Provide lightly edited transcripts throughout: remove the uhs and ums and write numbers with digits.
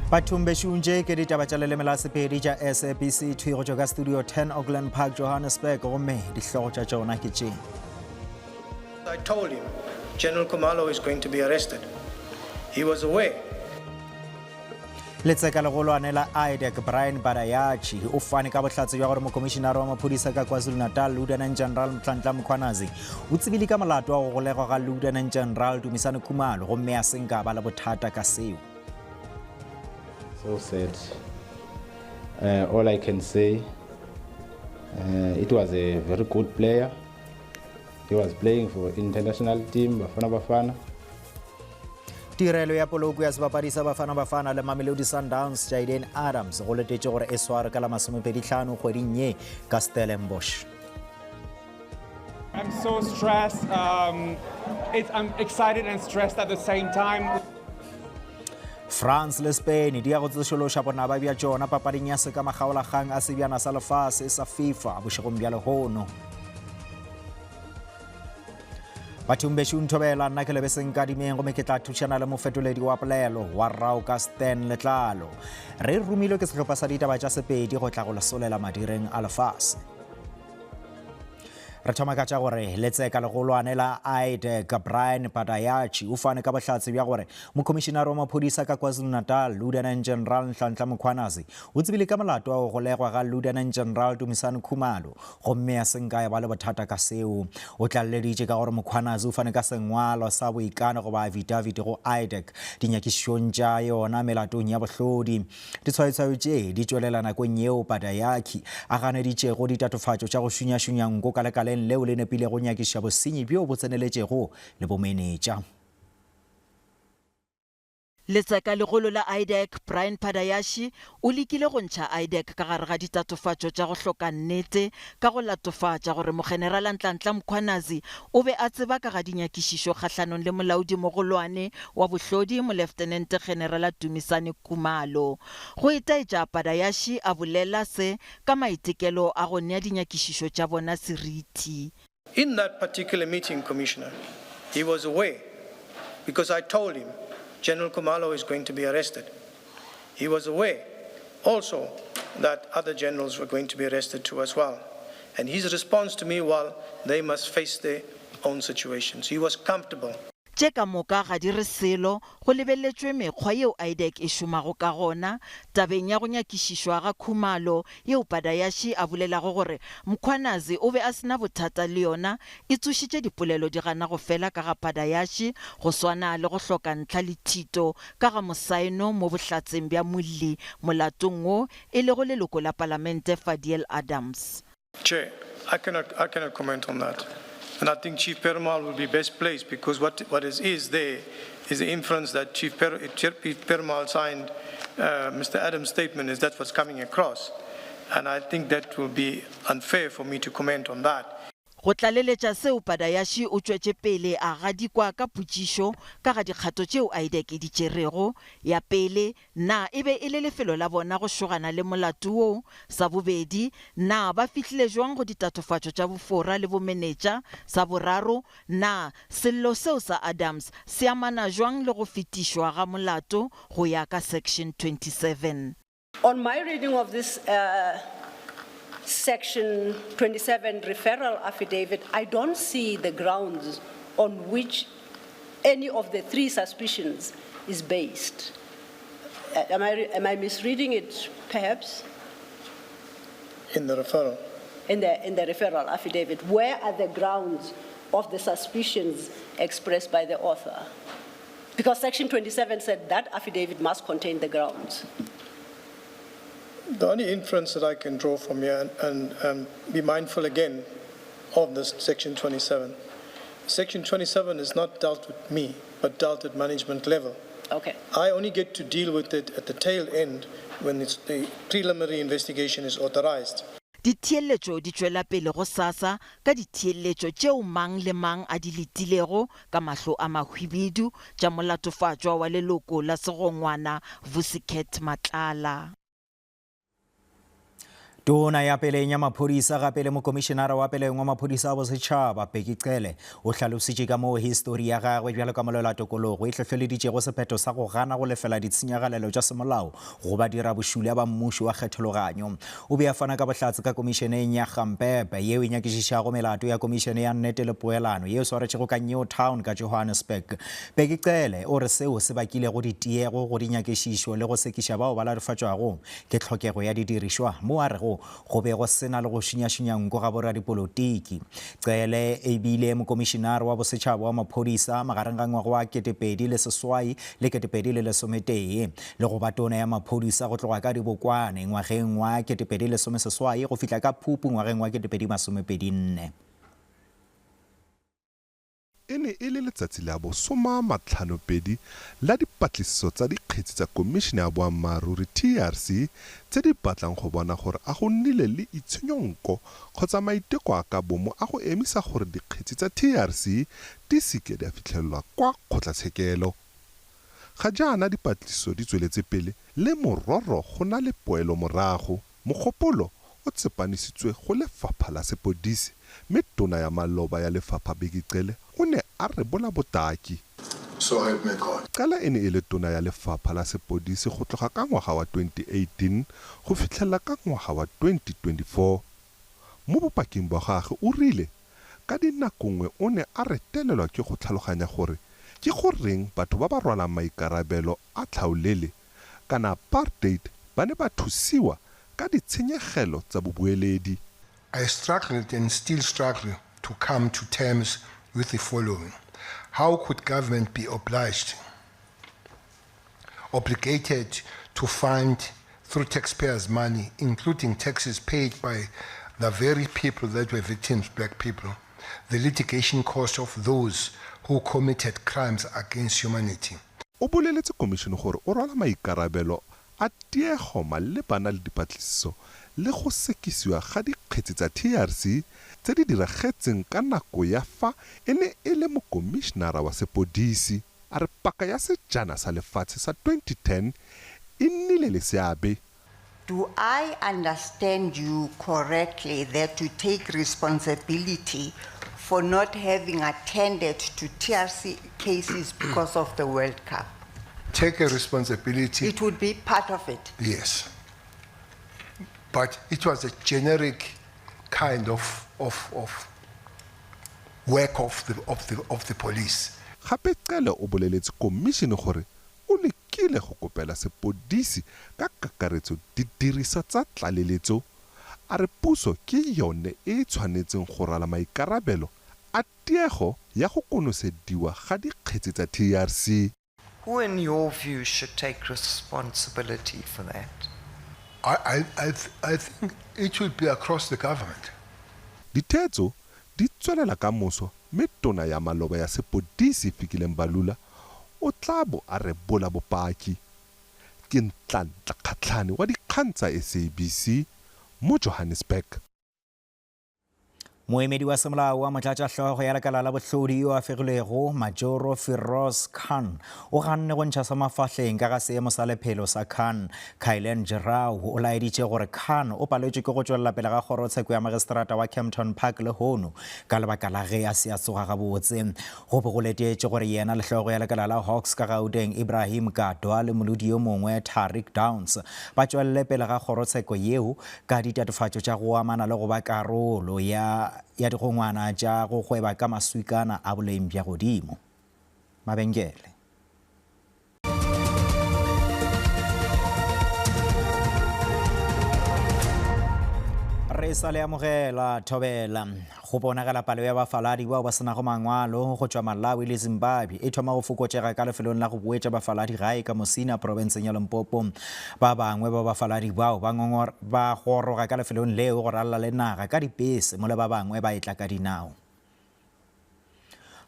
Bathong bešung tše ke ditaba tša leleme la Sepedi tša SABC thwi go tšwa ka studio 10 Auckland Park Johannesburg gomme dihlogo tša tšona ke tše. I told him General Khumalo is going to be arrested. He was aware. Letseka legolwane la IDAC Brian Badayachi o fane ka bohlatse bja gore mokomišinara wa maphodisa ka KwaZulu-Natal Lieutenant General Mhlantla Mkhwanazi o tsebile ka molato wa go golegwa ga Lieutenant General Dumisani Khumalo gomme a se nka ba le bothata ka seo. So sad. All I can say, it was a very good player. He was playing for international team Bafana Bafana. Tirelo ya poloko ya sebapadi sa Bafana Bafana le Mamelodi Sundowns Jayden Adams go letetše gore e swarwe ka la 25 kgweding ye ka Stellenbosch. I'm so stressed. I'm excited and stressed at the same time. France le Spain di ya go tsošološa bonaba bja tšona papading ya sekamakgaolakgang a sebjana sa lefase sa FIFA bošegong bja lehono. Bathong bešo nthobela nna ke lebeseng kadimeng gomme ke tla thušana le mofetoledi wa polelo wa rao ka Stan Letlalo. Re romilwe ke sehlopha sa ditaba tša Sepedi go tla go le solela madireng a lefase. Re thoma ka tša gore letseka legolwane la IDEC Brian Padayachi o fane ka bohlatse bja gore mokhomišinare wa maphodisa ka KwaZulu-Natal Lieutenant General Nhlanhla Mkhwanazi o tsebile ka molato wa go golegwa ga Lieutenant General Dumisani Khumalo gomme a se nka ya ba le bothata ka seo. O tlaleleditše ka gore Mkhwanazi o fane ka sengwalo sa boikano goba affidavit go IDEC dinyakišišong tša yona melatong ya bohlodi. Ditshwayotshwayo tše di tšwelela nakong yeo Padayaki a ganeditšego ditatofatšo tša go šunyašunya nko ka lekaleng leo le nepilego nyakišiša bosenyi bjo bo tseneletšego le bomenetša. Letseka legolo la IDAC, Brian Padayashi, o lekile go ntšha IDAC ka gare ga ditatofatšo tša go hloka nnete ka go latofatša gore Mogenerala Nhlanhla Mkhwanazi o be a tseba ka ga dinyakišišo kgahlanong le molaodimogolwane wa bohlodi Moleftenente Generala Dumisani Khumalo. Go itaetša Padayashi a bolela se ka maitekelo a go nea dinyakišišo tša bona seriti. In that particular meeting, Commissioner, he was aware because I told him General Khumalo is going to be arrested. He was aware also that other generals were going to be arrested too as well. And his response to me, well, they must face their own situations. He was comfortable. Tše ka moka ga di re selo go lebeletšwe mekgwa yeo IDAC e šomago ka gona tabeng ya go nyakišišwa ga Khumalo yeo Padayashi a bolelago gore Mkhwanazi o be a se na bothata le yona e tsošitše dipolelo di gana go fela ka ga Padayashi go swana le go hloka ntlha le thito ka ga mosaeno mo bohlatseng bja molli molatong wo e lego leloko la palamente Fadiel Adams. Chair, I cannot, I cannot comment on that. And I think Chief Perumal will be best placed because what, what is, is there is the inference that Chief, per, Chief Perumal signed Mr. Adams' statement is that's what's coming across. And I think that will be unfair for me to comment on that. Go tlaleletša seo, Padayashi o tšwetše pele a gadikwa ka potšišo ka ga dikgato tšeo IDAC e di tšerego. Ya pele, Na e be e le lefelo la bona go šogana le molato wo? Sa bobedi, na ba fihlile jwang go ditatofatšo tša bofora le bomenetša? Sa boraro, na sello seo sa Adams se amana jwang le go fetišwa ga molato go ya ka Section 27? On my reading of this Section 27 referral affidavit, I don't see the grounds on which any of the three suspicions is based. Am I, am I misreading it, perhaps? In the referral? In the, in the referral affidavit. Where are the grounds of the suspicions expressed by the author? Because Section 27 said that affidavit must contain the grounds. The only inference that I can draw from here, and, and be mindful again of this Section 27. Section 27 is not dealt with me, but dealt at management level. Okay. I only get to deal with it at the tail end when it's the preliminary investigation is authorized. Ditheeletšo di tšwela pele gosasa ka ditheeletšo tšeo mang le mang a di letilego ka mahlo a mahwibidu tša molatofatšwa wa leloko la segongwana Vusi Cat Matlala. Tona ya peleng ya maphodisa gape le mokomišenara wa peleng wa maphodisa a bosetšhaba Bheki Cele o hlalositše ka moo histori ya gagwe bjalo ka molwelatokologo e hlohleleditšego sephetho sa go gana go lefela ditshenyagalelo tša semolao go badirabošula ba mmušo wa kgethologanyo. O be a fana ka bohlatse ka komišeneng ya Gampepe yeo e nyakišišago melato ya Komišene ya Nnete le Poelano yeo e swaretšego ka Newtown ka Johannesburg. Bheki Cele o re seo se bakilego ditiego go dinyakišišo le go sekiša bao ba latofatšwago Ke tlhokego ya didirišwa mo a rego go be go se na le go šunyašunya nko ga boradipolotiki. Cele e bile mokomišinare wa bosetšhaba wa maphodisa magareng ga ngwaga wa 2008 le 2011 le go ba tona ya maphodisa go tloga ka Dibokwane ngwageng wa 2018 go fihla ka Phupu ngwageng wa 2024. E ne e le letsatsi la bo somaamatlhanopedi la dipatlisiso tsa dikgetsi tsa Komišene ya Boammaaruri, TRC, tse di batlang go bona gore a go nnile le itshenyonko kgotsa maiteko a ka bomo a go emisa gore dikgetsi tsa TRC di seke di a fitlhelelwa kwa kgotlatshekelo. Ga jaana dipatlisiso di tsweletse pele le mororo go na le poelomorago. Mogopolo o tsepanisitswe go lefapha la sepodisi mme tona ya maloba ya lefapha Bheki Cele o ne a rebola botaki. So help me God. Cele e ne e le tona ya lefapha la sepodisi go tloga ka ngwaga wa 2018 go fitlhelela ka ngwaga wa 2024. Mo bopaking bwa gagwe o rile ka dinako nngwe o ne a retelelwa ke go tlhaloganya gore ke go reng batho ba ba rwalang maikarabelo a tlhaolele kana apartheid ba ne ba thusiwa ka ditshenyegelo tsa bobueledi. I struggled and still struggle to come to terms with the following, How could government be obliged, obligated to fund through taxpayers' money, including taxes paid by the very people that were victims, black people, the litigation cost of those who committed crimes against humanity? O boleletse komišene gore o rwala maikarabelo a tiego malebana le dipatlisiso le go sekisiwa ga dikgetsi tsa TRC tse di diragetseng ka nako ya fa e ne e le mokomišenara wa sepodisi. A re paka ya Sejana sa Lefatshe sa 2010 e nnile le seabe. Do I understand you correctly that you take responsibility for not having attended to TRC cases because of the World Cup? Take a responsibility. It would be part of it. Yes. But it was a generic kind of, of, of work of the, of the, of the police. Gape Cele o boleletse komišene gore o lekile go kopela sepodisi ka kakaretso didiriswa tsa tlaleletso, a re puso ke yone e e tshwanetseng go rwala maikarabelo a tiego ya go konosediwa ga dikgetsi tsa TRC. Who in your view should take responsibility for that? I, I, I, th- I think it will be across the government. Ditheetso di tswelela ka moso mme tona ya maloba ya sepodisi Fikile Mbalula o tla bo a rebola bopaki. Ke Ntlantla Kgatlhane wa dikgang tsa SABC mo Johannesburg. Moemedi wa semolao wa motlatšahlogo ya lekala la bohlodi yo a fegilwego, Majoro Firoz Khan, o ganne go ntšha sa mafahleng ka ga seemo sa lephelo sa Khan. Kailen Gerau o laeditše gore Khan o paletšwe ke go tšwelela pele ga kgorotsheko ya magistrata wa Kempton Park lehono ka lebaka la ge a se a tsoga gabotse. Go be go letetšwe gore yena le hlogo ya lekala la Hawks ka Gauteng Ibrahim Kadwa le molodi yo mongwe Tariq Downs ba tšwelele pele ga kgorotsheko yeo ka ditatofatšo tša go amana le go ba karolo ya ya digongwana tša go gweba ka maswikana a boleng bja godimo. Mabenkele. Re sa le amogela thobela. Go bonagala palo ya bafaladi bao ba se nago mangwalo go tšwa Malawi le Zimbabwe e thoma go fokotšega ka lefelong la go boetša bafaladi gae ka Musina profenseng ya Limpopo. Ba bangwe ba bafaladi bao ba ba goroga ka lefelong leo go ralala le naga ka dipese mola ba bangwe ba etla ka dinao.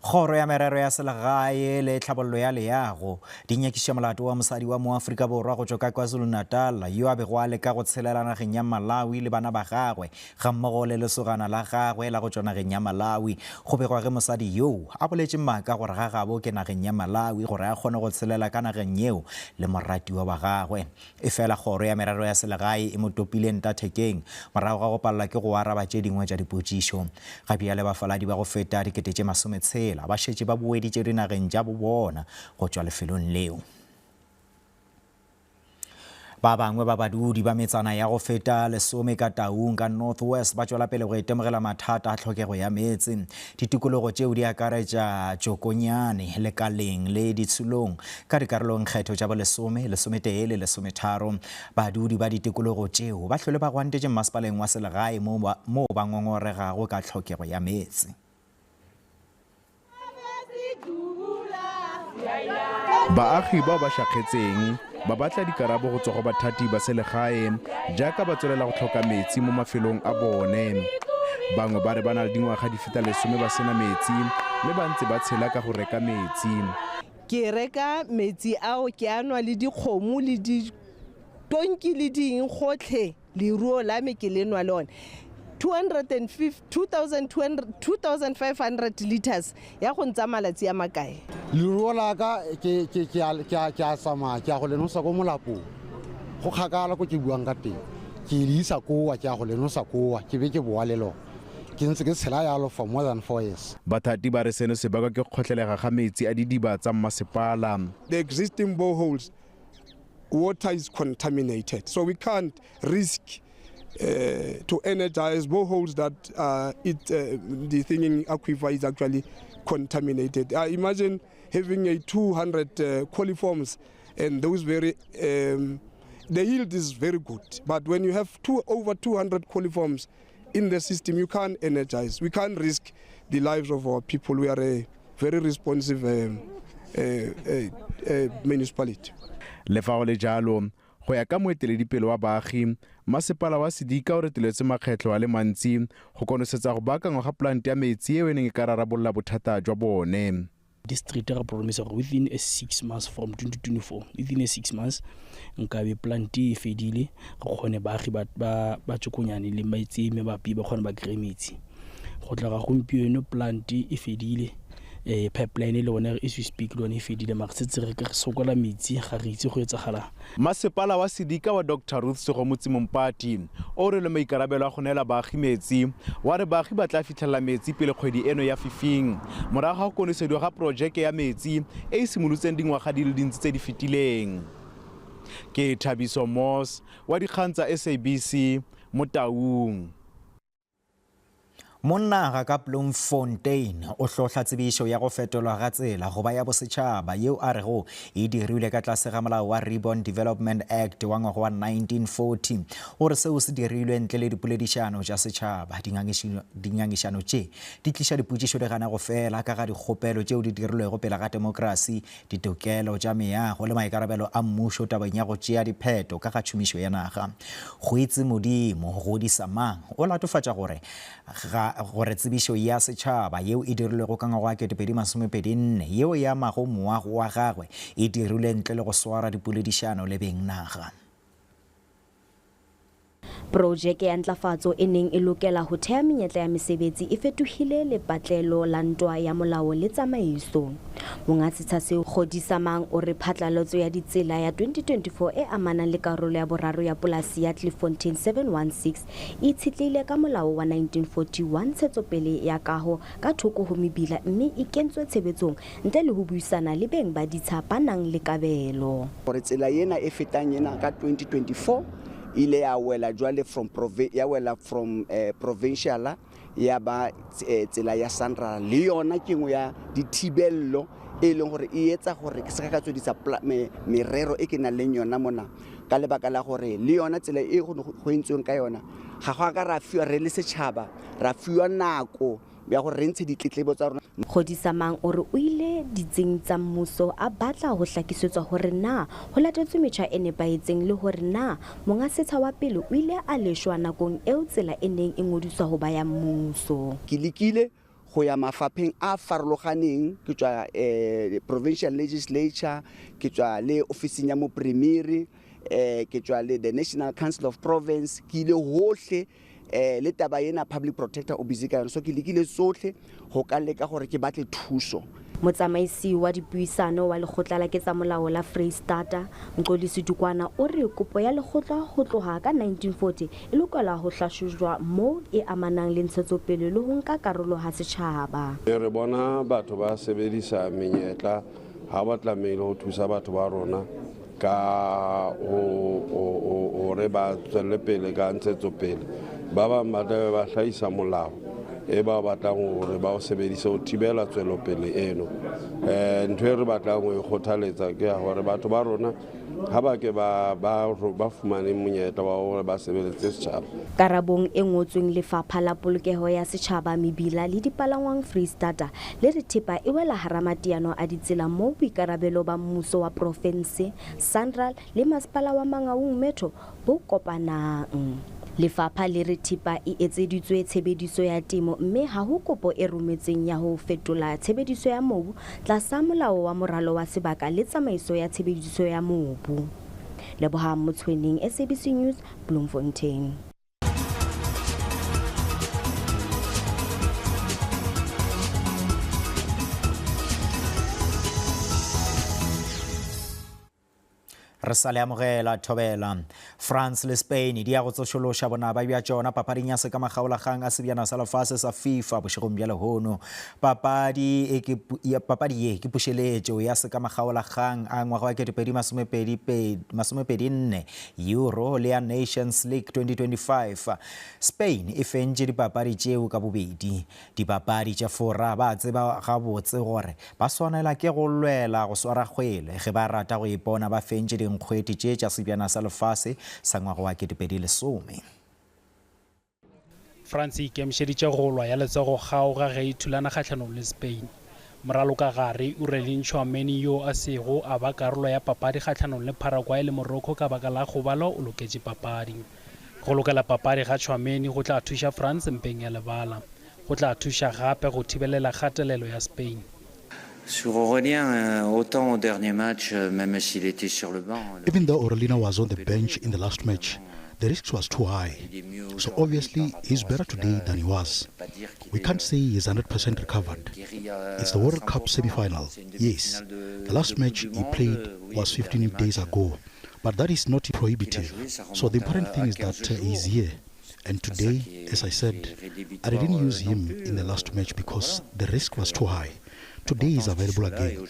Kgoro ya Merero ya Selegae le Tlhabollo ya Leago di nyakišiša molato wa mosadi wa Moafrika Borwa go tšwa ka KwaZulu-Natal yo a bego a leka go tshelela nageng ya Malawi le bana ba gagwe gammogo le lesogana la gagwe la go tšwa nageng ya Malawi. Go begwa ge mosadi yoo a boletše maaka gore ga gabo ke nageng ya Malawi gore a kgone go tshelela ka nageng yeo le moratiwa wa gagwe. Efela Kgoro ya Merero ya Selegae e mo topile nta thekeng morago ga go palelwa ke go araba tše dingwe tša dipotšišo. Ga bjale bafaladi ba go feta 60,000 ba šetše ba boeditše dinageng tša bo bona go tšwa lefelong leo. Ba bangwe ba badudi ba metsana ya go feta lesome ka Taung ka North West ba tšwela pele go itemogela mathata a tlhokego ya meetse. Ditikologo tšeo di akaretša Tšokonyane, Lekaleng le Ditshulong ka dikarolongkgetho tša bolesome, lesometee le lesometharo. Badudi ba ditikologo tšeo ba hlwele ba gwantetše mmasepaleng wa selegae moo ba ngongoregago ka tlhokego ya meetse. Baagi bao ba šakgetseng ba batla dikarabo go tswa go bathati ba selegae jaaka ba tswelela go tlhoka metsi mo mafelong a bone. Bangwe ba re ba na le dingwaga di feta lesome ba sena metsi mme ba ntse ba tshela ka go reka metsi. Ke reka metsi ao ke a nwa le dikgomo le ditonki le ding gotlhe leruo la me ke le nwa le one 2500 liters ya go ntsa malatsi a makae. Leruo la ka ke a tsamaya ke ya go le nosa ko molapong go kgakala ko ke buang ka teng ke le isa kowa ke ya go le nosa kowa ke be ke boa le lona ke ntse ke tshela yalo for more than four years. Bathati ba re seno se bakwa ke go kgotlelega ga metsi a didiba tsa mmasepala. The existing boreholes water is contaminated so we can't risk uh, to energize boreholes that uh, it, uh, the thinking aquifer is actually contaminated. I imagine having a 200 uh, coliforms and those very um, the yield is very good but when you have two, over 200 coliforms in the system you can't energize we can't risk the lives of our people we are a very responsive um, uh, uh, uh, municipality Le fa go le jalo, go ya ka moeteledipele wa baagi, masepala wa Sedika o reteletswe makgetlho a le mantsi go konosetsa go baakangwa ga polante ya metsi eo e neng e ka rarabolola bothata jwa bone. District ra promise gore within a six months from 2024, within a six months nkabe plant e fedile re kgone baagi ba ba ba Tšokonyane le metse e mabapi ba kgone ba kry metsi. Go tloga gompieno plant e fedile eh pipeline le yone as we speak le yone e fedile mara setse re re sokola metsi ga re itse go etsagalang. Masepala wa Sedika wa Doctor Ruth Segomotsi Mompati o rwele maikarabelo a go neela baagi metsi, wa re baagi ba tla fitlhelela metsi pele kgwedi eno ya fifing morago ga go konosediwa ga porojeke ya metsi e e simolotseng dingwaga di le dintsi tse di fetileng. Ke Thabiso Moss wa dikgang tsa SABC mo Taung. Monnaga ka Bloemfontein o hlohla tsebišo ya go fetolwa ga tsela go ba ya bosetšhaba yeo a rego e dirilwe ka tlase ga molao wa Ribbon Development Act wa ngwaga wa 1940. O re seo se dirilwe ntle le dipoledišano tša setšhaba. Dingangišano tše di tliša dipotšišo di gana go fela ka ga dikgopelo tšeo di dirilwego pele ga temokrasi, ditokelo tša meago le maikarabelo a mmušo tabeng ya go tšea dipheto ka ga tšhomišo ya naga. Goitsemodimo Godisamang o latofatša gore ga gore tsebišo ya setšhaba yeo e dirilwego ka ngwaga wa 2024 yeo e amago moago wa gagwe e dirilwe ntle le go swara dipoledišano le beng naga. Projeke ya ntlafatso e neng e lokela ho theha menyetla ya mesebetsi e fetohile lepatlelo la ntwa ya molao le tsamaiso. Monga setsha seo, Kgodisamang o re phatlalatso ya ditsela ya 2024 e amanang le karolo ya boraro ya polasi ya Klipfontein 716 e itshetlehile ka molao wa 1940 wa ntshetsopele ya kaho ka thoko ho mebila mme e kentswe tshebetsong ntle le ho buisana le beng ba ditsha ba nang le kabelo. Gore tsela ena e fetang ena ka 2024 e ile ya wela jwale from ya wela from eh, provincial ya ba eh, tsela ya SANRAL le yona ke nngwe ya dithibello e leng gore e etsa gore ke se ka tswedisa merero e ke nang leng yona mona ka lebaka la gore le yona tsela e go entsweng ka yona ga go a ka ra fiwa re le setšhaba ra fiwa nako ya gore re ntshe ditletlebo tsa rona. Kgodisamang o re o ile ditsing tsa mmuso a batla ho hlakisetswa hore na ho latetswe metjha e nepahetseng le hore na monga setsha wa pele o ile a leshwa nakong eo tsela e neng e ngodiswa ho ba ya mmuso. Ke lekile go ya mafapheng a farologaneng, ke tšwa eh, provincial legislature, ke tšwa le ofising ya mopremiri, eh, ke tšwa le the National Council of Province, ke ile hohle eh, le taba ena public protector o busy ka yona, so ke lekile tsohle go ka leka gore ke batle thuso. Motsamaisi wa dipuisano wa Lekgotla la Ketsamolao la Freistata, Mxolisi Dukwana o re kopo ya lekgotla ho tloha ka 1940 e lokela ho hlahlojwa moo e amanang le ntshetsopele le ho nka karolo ha setjhaba. Re bona batho ba sebedisa menyetla ha ba tlamehile ho thusa batho ba rona ka hore ba tswelle pele ka ntshetsopele. Ba bang ba tlabe ba hlahisa molao e ba batlang hore ba o sebedise ho thibela tswelopele eno. Ntho e re batlang ho e kgothaletsa ke ya hore batho ba rona ha ba ke ba fumane monyetla wa hore ba sebeletse setjhaba. Karabong e ngotsweng Lefapha la Polokeho ya Setjhaba, Mebila le Dipalangwang Freistata le re thepa e wela hara mateano a ditsela moo boikarabelo ba mmuso wa profense, SANRAL le masepala wa Mangaung Metro bo kopanang. Lefapha le re thepa e etseditswe tshebediso ya temo mme ha ho kopo e rometsweng ya ho fetola tshebediso ya mobu tlasa Molao wa Moralo wa Sebaka le Tsamaiso ya Tshebediso ya Mobu. Lebohang Motshweneng, SABC News, Bloemfontein. Re sa le amogela thobela. France le Spain di ya go tsošološa bonaba bja tšona papading ya sekamakgaolakgang a sebjana sa lefase sa FIFA bošegong bja lehono. Papadi e ke papadi ye ke pušeletšo ya sekamakgaolakgang a ngwaga wa 2024 Euro le ya Nations League 2025. Spain e fentše dipapadi tšeo ka bobedi. Dibapadi tša Fora ba tseba gabotse gore ba swanela ke go lwela go swara kgwele ge ba rata go ipona ba fentše dinkgwete tše tša Sebjana sa Lefase sa ngwaga wa 2010. France e ikemišeditše go lwa ya letsogo kgaoga ge e thulana kgahlanong le Spain. Moralokagare Aurelien Tchouameni yo a sego a ba karolo ya papadi kgahlanong le Paraguay le Morocco ka baka la kgobalo o loketše papadi. Go lokela papadi ga Tchouameni go tla thuša France mpeng ya lebala. Go tla thuša gape go thibelela kgatelelo ya Spain. Sur Aurélien, autant au dernier match, même s'il était sur le banc, Even though Aurélien was on the bench in the last match, the risk was too high. So obviously he's better today than he was. We can't say he's 100% recovered. It's the World Cup semi-final. Yes, the last match he played was 15 days ago, but that is not prohibitive. So the important thing is that he's here. And today, as I said, I didn't use him in the last match because the risk was too high. Today he's available again.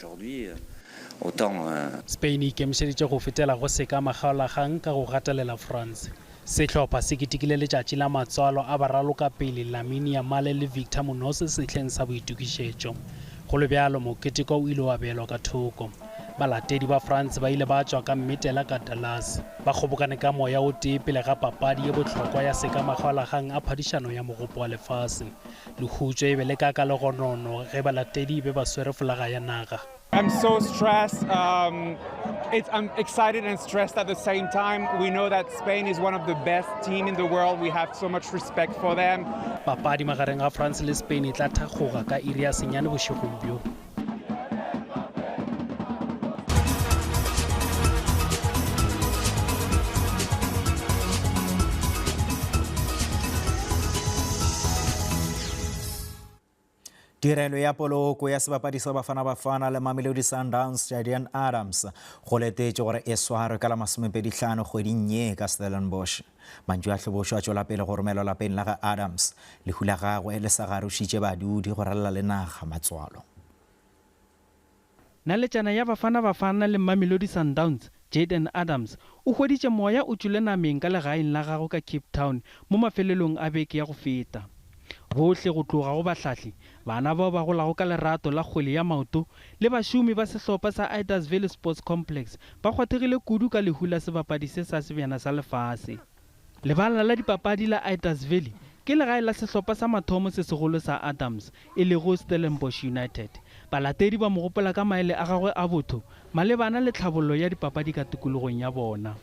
Spain e ikemišeditše go fetela go seka makgaolakgang ka go gatelela France. Sehlopha se ketekile letšatši la matswalo a baralokapele Lamine Yamal le Victor Munoz sehleng sa boitokišetšo. Go le bjalo, moketeko o ile wa beelwa ka thoko. Balatedi ba France ba ile ba tšwa ka mmetela ka Dallas, ba kgobokane ka moya o tee pele ga papadi ye bohlokwa ya seka-makgaolakgang a phadišano ya Mogopo wa Lefase. Lehutšo e be le ka ka legonono ge balatedi be ba swere folaga ya naga. I'm so stressed. It's, I'm excited and stressed at the same time. We know that Spain is one of the best team in the world. We have so much respect for them. Papadi magareng ga France le Spain e tla thakgoga ka iri ya senyane bošegong bjo. Tirelo ya poloko ya sebapadi sa Bafana Bafana le Mamelodi Sundowns Jayden Adams go letetše gore e swarwe ka la masomepedihlano kgweding ye ka Stellenbosch. Mantšu a hlobošo a tšwela pele go romelwa lapeng la ga Adams. Lehu la gagwe le sa garošitše badudi go ralala le naga matswalo. Naletšana ya Bafana Bafana le Mamelodi Sundowns, Jayden Adams, o hweditše moya o tšwele nameng ka legaeng la gagwe ka Cape Town mo mafelelong a beke ya go feta. Bohle go tloga go bahlahli, bana bao ba golago ka lerato la kgwele ya maoto le bašomi ba sehlopa sa Idas Valley Sports Complex ba kgwathegile kudu ka lehu la sebapadi se sa sebjana sa lefase. Lebala la dipapadi la Idas Valley ke legae la sehlopa sa mathomo se segolo sa Adams, e lego Stellenbosch United. Balatedi ba mo gopola ka maele a gagwe a botho malebana le tlhabollo ya dipapadi ka tikologong ya bona.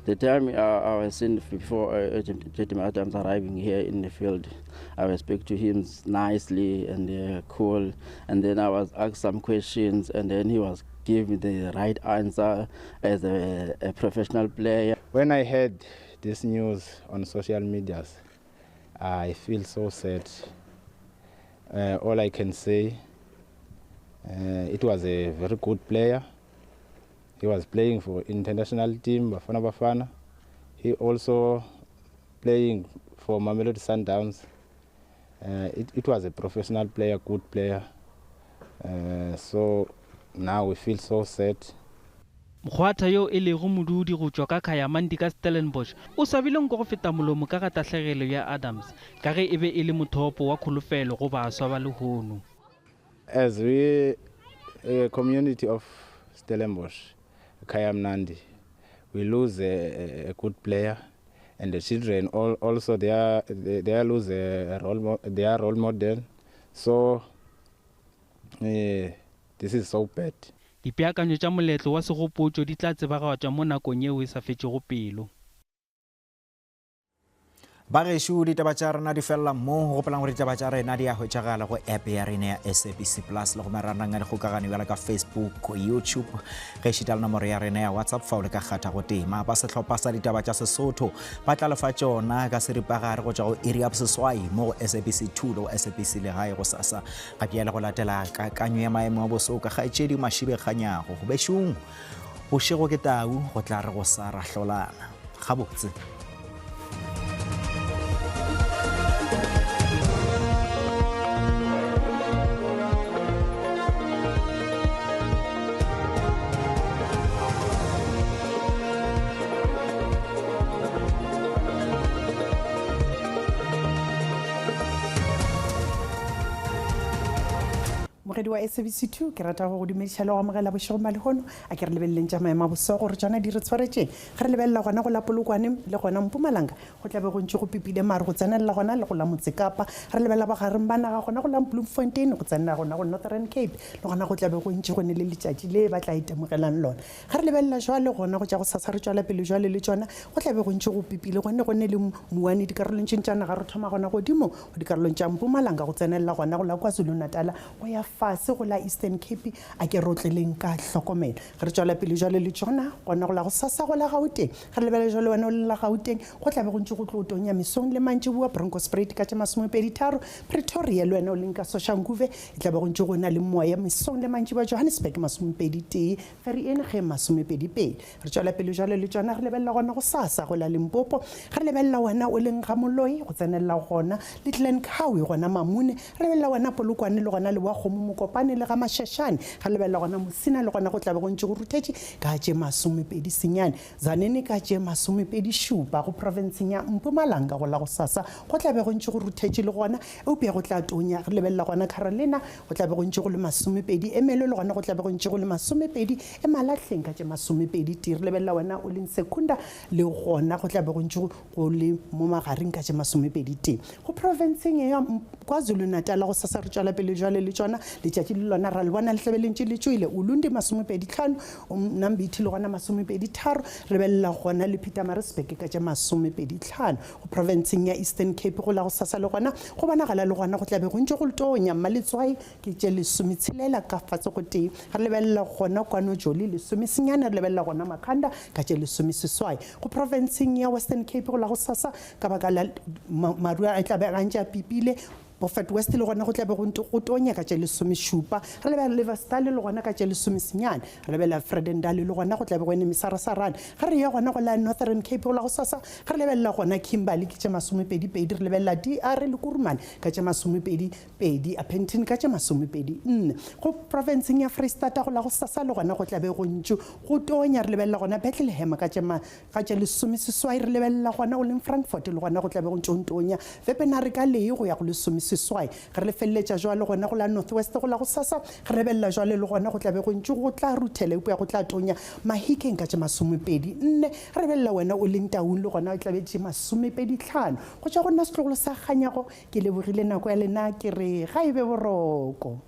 The time I was seen before Agent Adams arriving here in the field, I was speak to him nicely and cool, and then I was asked some questions, and then he was giving the right answer as a professional player. When I heard this news on social medias, I feel so sad. All I can say, it was a very good player. He was playing for international team, Bafana Bafana. He also playing for Mamelodi Sundowns. It was a professional player, good player. So now we feel so sad. Mokgwatha yo e lego modudi go tšwa ka Kayamandi ka Stellenbosch o swabile nko go feta molomo ka ga tahlegelo ya Adams ka ge e be e le mothopo wa kholofelo go baswa ba lehono. As we, a community of Stellenbosch, Kayamandi, we lose a good player, and the children also they lose a role their role model. So this is so bad. Dipeakanyo tša moletlo wa segopotšo di tla tsebagatšwa mo nakong yeo e sa fetšego pelo. Bagešo, ditaba tša rena di felela mo. Gopolang gore ditaba tša rena di a hwetšagala go app ya rena ya SABC Plus le go marangrang a dikgokagano bjalo ka Facebook, YouTube, ge ešita le nomoro ya rena ya WhatsApp fa o le ka kgatha go tema. Ba sehlopha sa ditaba tša Sesotho ba tla lefa tšona ka seripagare go tšwa go iri ya boseswai mo go SABC 2 le go SABC Legae go sasa. Ga bjale go latela kakanyo ya maemo a boso ka kgaetšedi Mashibe Kganyago. Go bešong, bošego ke tau, go tla re go sa ra hlolana. Gabotse. Mogedi wa SABC 2, ke rata go go dumediša le go amogela bošego ba lehono. A ke re lebeleleng tša maemo a boso gore tšona di re tshwaretšeng. Ge re lebelela gona go la Polokwane le gona Mpumalanga, go tla be go ntše go pipile mare go tsenelela gona le go la Motsekapa. Re lebelela bogareng ba naga gona go la Bloemfontein, go tsenelela gona go Northern Cape, le gona go tla be go ntše go ne le letšatši le ba tla itemogelang lona. Ge re lebelela jwale gona go tša go sasa re tšwela pele jwale le tšona, go tla be go ntše go pipile gonne go ne le mouwane dikarolong tše tša naga. Re thoma gona godimo go dikarolong tša Mpumalanga go tsenelela gona go la KwaZulu-Natal go ya fase go la Eastern Cape. A ke rotleleng ka hlokomelo. Ge re tšwela pele jwale le tšona gona go la go sasa go la Gauteng. Ge re lebelela jwale wena o le la Gauteng, go tla be go ntše go tlo tonya mesong le mantšiboa. Bronkhorstspruit ka tše masomepedi tharo, Pretoria le wena o leng ka Soshanguve e tla be go ntše go na le moya mesong le mantšiboa. Johannesburg masomepedi tee, Vereeniging masomepedi pedi. Re tšwela pele jwale le tšona, re lebelela gona go sasa go la Limpopo. Ge re lebelela wena o leng ga Moloi go tsenelela gona le Glencoe gona Mamune. Re lebelela wena Polokwane le gona Leboa Kgomo Mokopane le ga Mashashane. Ge re lebelela gona Musina le gona go tla be go ntše go ruthetše ka tše masomepedi senyane. Tzaneen ka tše masomepedi šupa go profenseng ya Mpumalanga go la go sasa go tla be go ntše go ruthetše le gona, eupša go tla tonya. Re lebelela gona Carolina go tla be go ntše go le masomepedi, Ermelo le gona go tla be go ntše go le masomepedi, Emalahleng ka tše masomepedi tee. Re lebelela wena o leng Secunda le gona go tla be go ntše go le mo magareng ka tše masomepedi tee. Go profenseng ya KwaZulu-Natal go sasa re tšwela pele jwale le tšona, letšatši le lona ra le bona le tla be le ntše le tšwele. Ulundi masomepedi tlhano, Mnambithi le gona masomepedi tharo, re lebelela gona le Pietermaritzburg ka tše masomepedi tlhano. Go profenseng ya Eastern Cape go la go sasa le gona go bonagala le gona go tla be go ntše go tonya. Mmaletswai ke tše lesometshela ka fase go tee. Re lebelela gona kwano Joli lesomesenyane, re lebelela gona Makhanda ka tše lesomeseswai. Go profenseng ya Western Cape go la go sasa ka baka la maru a tla be a ntše a pipile. Beaufort West le gona go tla be go ntše go tonya ka tše lesomešupa. Re lebelela Liversdale le gona ka tše lesomesenyane. Re lebelela Vredendal le gona go tla be go ene mesarasarane. Ge re ya gona go la Northern Cape go la go sasa, ge re lebelela gona Kimberley ke tše masomepedi pedi, re lebelela DR le Kuruman ka tše masomepedi pedi, Upington ka tše masomepedi nne. Go profenseng ya Freistata go la go sasa le gona go tla be go ntše go tonya. Re lebelela gona Bethlehem ka tše Ga tše lesomeseswai re lebelela gona o leng Frankfurt le gona go tla be go ntše o ntonya Wepener ka lee go ya go lesomeseswai. Ge re le feleletša jwale gona go la North West go la gosasa ge re lebelela jwale le gona go tla be go ntše go tla ruthela eupša go tla tonya Mahikeng ka tše masomepedi nne. Ge re lebelela wena o leng Taung le gona e tla be tše masomepedi tlhano. Go tšwa go nna setlogolo sa Kganyago ke lebogile nako ya lena ke re ga e be boroko.